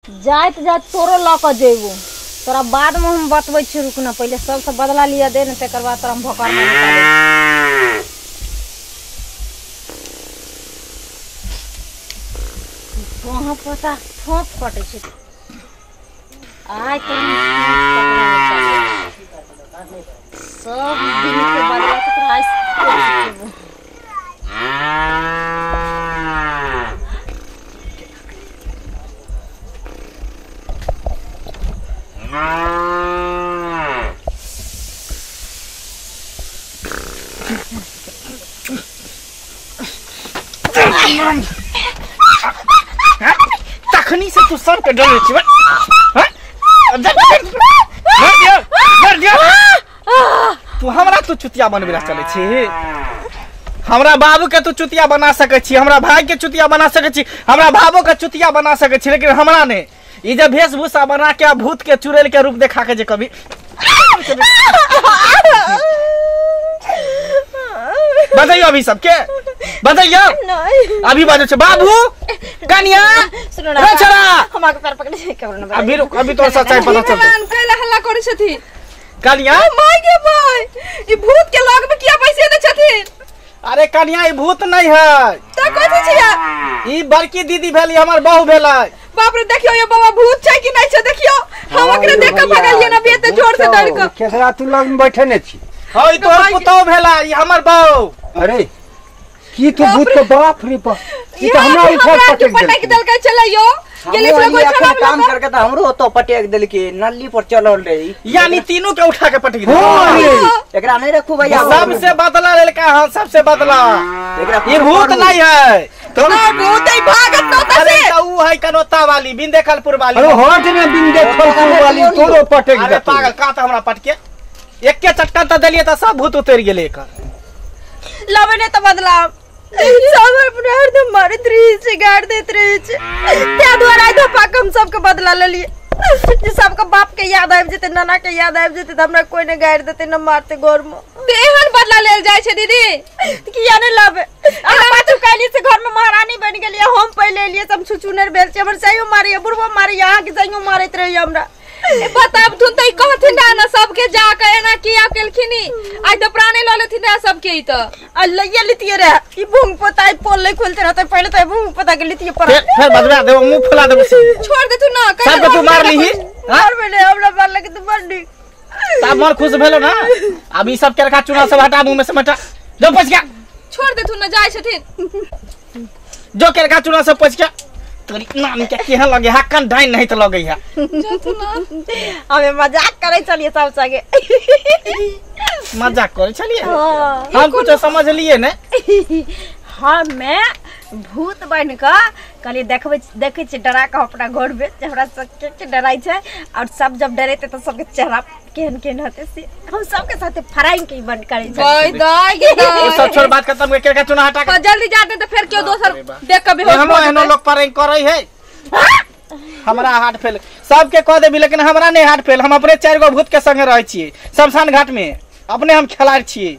जाइत जाइत तोरो लऽ कऽ जेबो तोरा बाद में हम बतबै छी रुक ना पहिले सबसे बदला लिया दे ने तकर बाद तोरा हम भोकर में निकालै। वहाँ पता ठोप कटै छै आइ तो सब दिन के बदला के तोरा आइ चुकेबो। तखनी से तू सबके डरे छी तू हमरा तू चुतिया बनबे ला चले छी। हमरा बाबू के तू चुतिया बना सकै छी, हमरा भाई के चुतिया बना सकै छी, हमरा भाबो के चुतिया बना सकै छी, लेकिन हमरा ने ई जे वेशभूषा बना के भूत के चुड़ैल के रूप देखा के जे कभी बताइयो अभी सबके बताइयो अभी बाजू छे बाबू कनिया सुनो ना छोरा हम के पैर पकड़े छै केकरो ना अभी रुक अभी तोर सच्चाई पता चलतै। कैला हल्ला करै छथिन कनिया my गे my ई भूत के लग में किया पैसे दे छथिन? अरे कनिया ई भूत नहीं है त कथि छिया? ई बड़की दीदी भेली हमर बहू भेलै। बाप रे देखियो ये बाबा भूत छै कि नहीं छै देखियो हम ओकरे देख के भगलिए ना अभी एते जोर से डर के। केकरा तू लग में बैठे ने छी? हां ई तोहर पुतौ भेला ई हमर बहू। अरे की तू भूत के बाप रे बाप ई त हमरा उठा पटक देलकै चलैयो गेले छल कोई छला काम करके त हमरो ओतो पटक देलकै नल्ली पर चलल रही यानी तीनों के उठा के पटक देलकै। एकरा नहीं रखू भैया सबसे बदला लेलका। हां सबसे बदला एकरा ई भूत नहीं है तो भूत ही भागत न होता अरे से त ऊ है कनोता वाली बिंदेखलपुर वाली। अरे हट ने बिंदेखलपुर वाली तोरो पटक अरे पागल का त हमरा पटके एके चटका त देलिए त सब भूत उतर गेले एकर। लबे ने त बदला सब अपने हरदम मारैत रहे छै गारि दैत रहे छै ताहि दुआरे आइ धपा के हम सबके बदला लेलिए जे सबके बाप के याद आबि जेतै नाना के याद आबि जेतै त हमरा कोई ने गारि देतै न मारतै घर में। ते एहन बदला लेल जाइ छै दीदी किया ने लबे अहाँ पाछू काल्हि से घर में महारानी बनि गेलियै हम पहिले एलियै हम छुछुनर भेल छी हमर सहियो मारैया बुढ़बो मारैया अहाँके सहियो मारैत रहैया हमरा। बताब थुन त ई कहथिन ना सबके जा के एना किया केलखिन आइ त प्राणे ल लेथिन ना सबके ई त आ लइया लितिए रे ई भूंग पोता ई पोल नहीं खोलते रहते पहिले त भूंग पोता के लितिए पर फिर बदला देबो मुंह फुला देबो छोड़ दे तू ना सबके तू मार लीही मार बेले हमरा मार लगे तू बड़ नीक तब मन खुश भेलो ना। अब ई सब केरखा चूना सब हटा मुंह में से मटा जो पच गया छोड़ दे तू ना जाय छथिन जो केरखा चूना सब पच गया तोरी नानी के केहन लगे हा कन डाइन नहीं त लगे हा हमे मजाक करे चलिए सब संगे मजाक करे चलिए हम कुछ समझ लिए ने। हमे भूत बन के कहलिए देखबै देखै छियै डरा के अपना घर में हमरा सबके के डराइ छै और सब जब डरेते त सबके चेहरा केहन केहन होते से हम सबके साथे फराइंग के बंद करे छै। बाय दाय गे दाय सब छोड़ बात खत्म के केरखा चूना हटा के जल्दी जाते त फिर क्यों दोसर देख के बेहोश हम एनो लोग फराइंग करै है हमरा हार्ट फेल सबके कह देबी लेकिन हमरा नहीं हार्ट फेल। हम अपने चार गो भूत के संगे रहै छियै शमशान घाट में अपने हम खेलाड़ छियै।